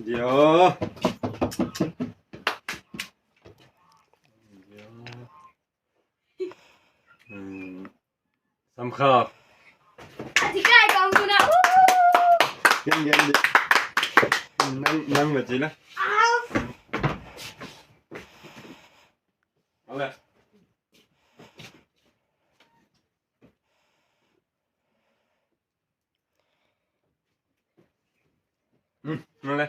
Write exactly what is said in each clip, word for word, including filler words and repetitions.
Dio. Dio. Hmm. Samkha. A ti kai kong tu na. Gen, gen di. Nang, nang ma ti na. Ale. Hmm, ale.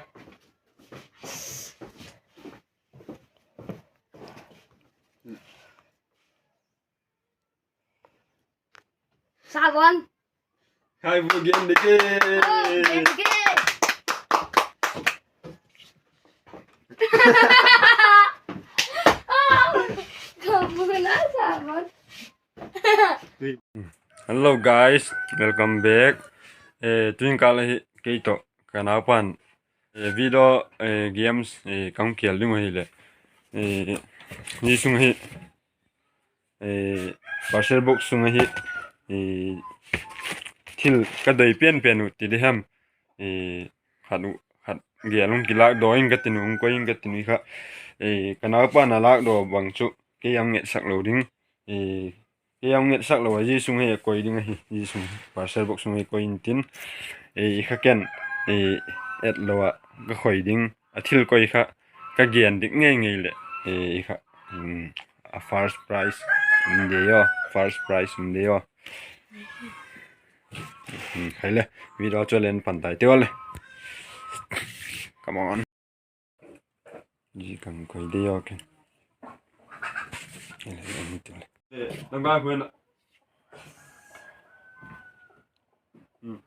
Sabon. Khai bu gen de ke. Oh, gen de ke. Oh, kong bu na sabon. Hello guys, welcome back. Eh, tuin kal ahi kei tawh ka naupa'n, eh, video, eh, games, eh, ka hung kial ding uh ahileh, eh, hi sung ahi, eh, parcel box sung ahi, eh, thil ka doi pen pen uh ti di hem, eh, khat uh, khat gel hung kilâkdaw ing ka tin uh, hung koi ing ka tin uh kha, eh, ka naupa'n a lâkdaw bang chu kei a hung ngetsak lo ding. Eh, kei a hung ngetsak lo a, zia sung hi a koi ding ahi, zia sung parcel box sung hi koi intin, eh, i kha ken, eh, et lo ah ka khoi ding, a thil koi kha ka gen dik ngei ngei leh, eh, i kha, um, a first prize um de aw, first prize um de aw. Hmm, khai le, video chu len pan tai te le. Come on. Ji kan koi de yo ken. Ele, ele, ele. Eh, nang ba kuen. Hmm.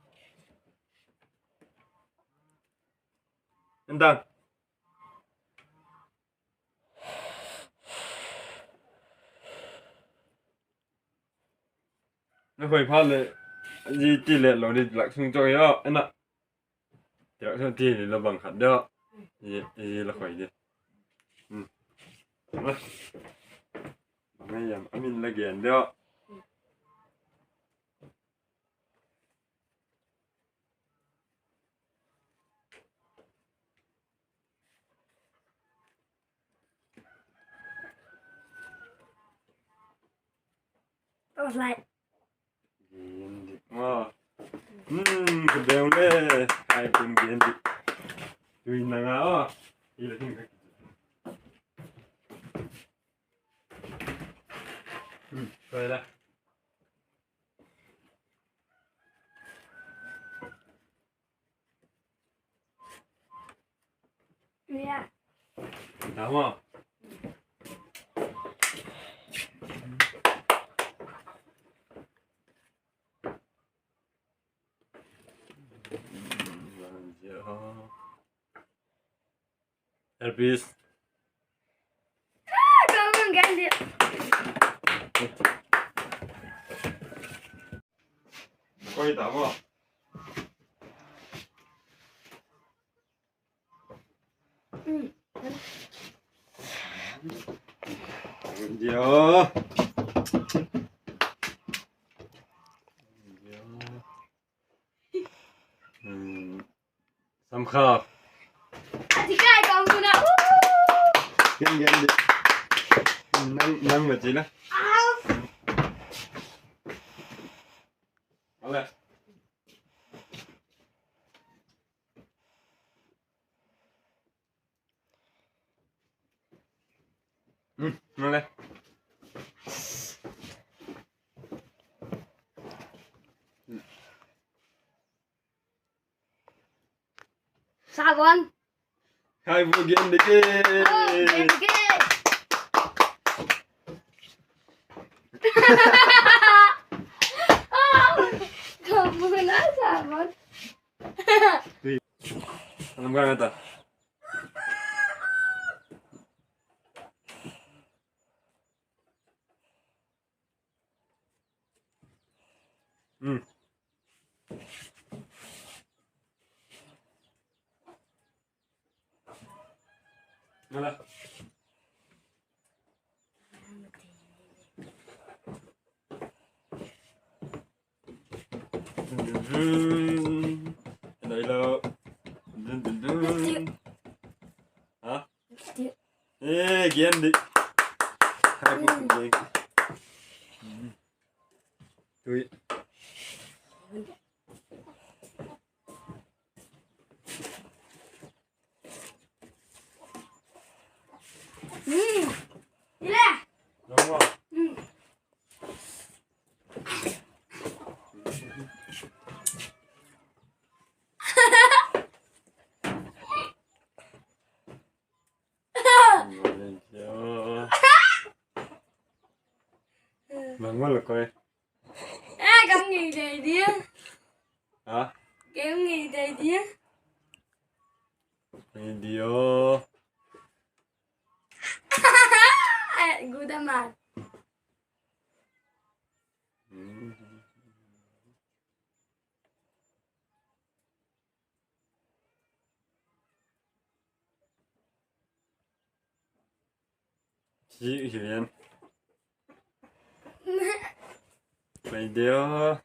Enda. Na khoi pha le, ji ti le lo di lak sung choi yo, ena. Ti lak sung ti le lo bang khat de. Ji, ji la khoi di. Hmm. Bang ngai yam, a min la gen de. Torchlight. Gen dik ma. Hmm, ka deu le. Ai, kum gen dik. Tui na nga o. I la ting ka. Hmm, koi la. Elvis. Koi ta mo. Dio. Dio. Hmm. Samkha. A ti kai kong tu na. Gen, gen di. Nang, nang ma ti na. Ale. Hmm, ale. Sabon. Khai bu gen de ke. Oh, gen de ke. Oh, kong bu na sabon. Tui. Anam ga ta. Hmm. Ngala. Dun, dun, dun. Hello, hello. Dun, dun, dun. Eh, gen di. Tui. Mangol koi. Eh, kam ngei dei dia. Ha? Kam ngei dei dia. Ngei dia. Eh, guda man. Chi hian. Mai deu.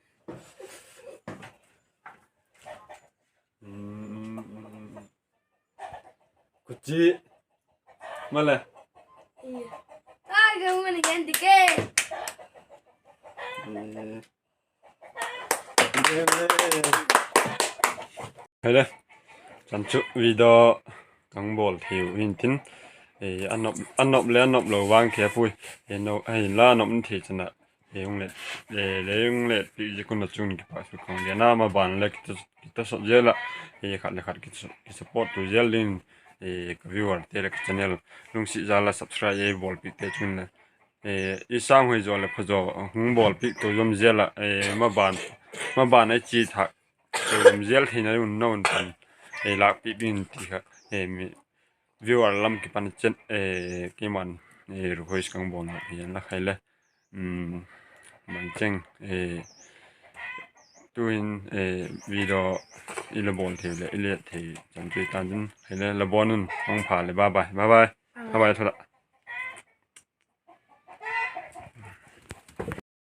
Kuchi. Male. Ai, ka mun gen dike. Hele, chan chu video kan bawl thei u hintin, a nop, a nop le a nop lo vang khe pui, hinla a nop thei chan a, hung le, le hung le pi zi kun a chun kipak su kong le na ma ban le kita sot zel a, khat le khat ki support tu zel ding, ka viewer te le ka channel lungsi zal a subscribe ei bawl pi te chun le, i sang hoi zaw le pha zaw hung bawl pi tu zom zel a, ma ban, ma ban ei chi thak tu zom zel theina un na un pan ei lak pi bin ti kha, viewer lam kipan chen, keiman request kan bawl hi la khai le, man cheng, tuin video i le bawl thei le i le thei chan chu i tan din khai le la bawn un hung pha le bye bye, bye bye, bye bye thula.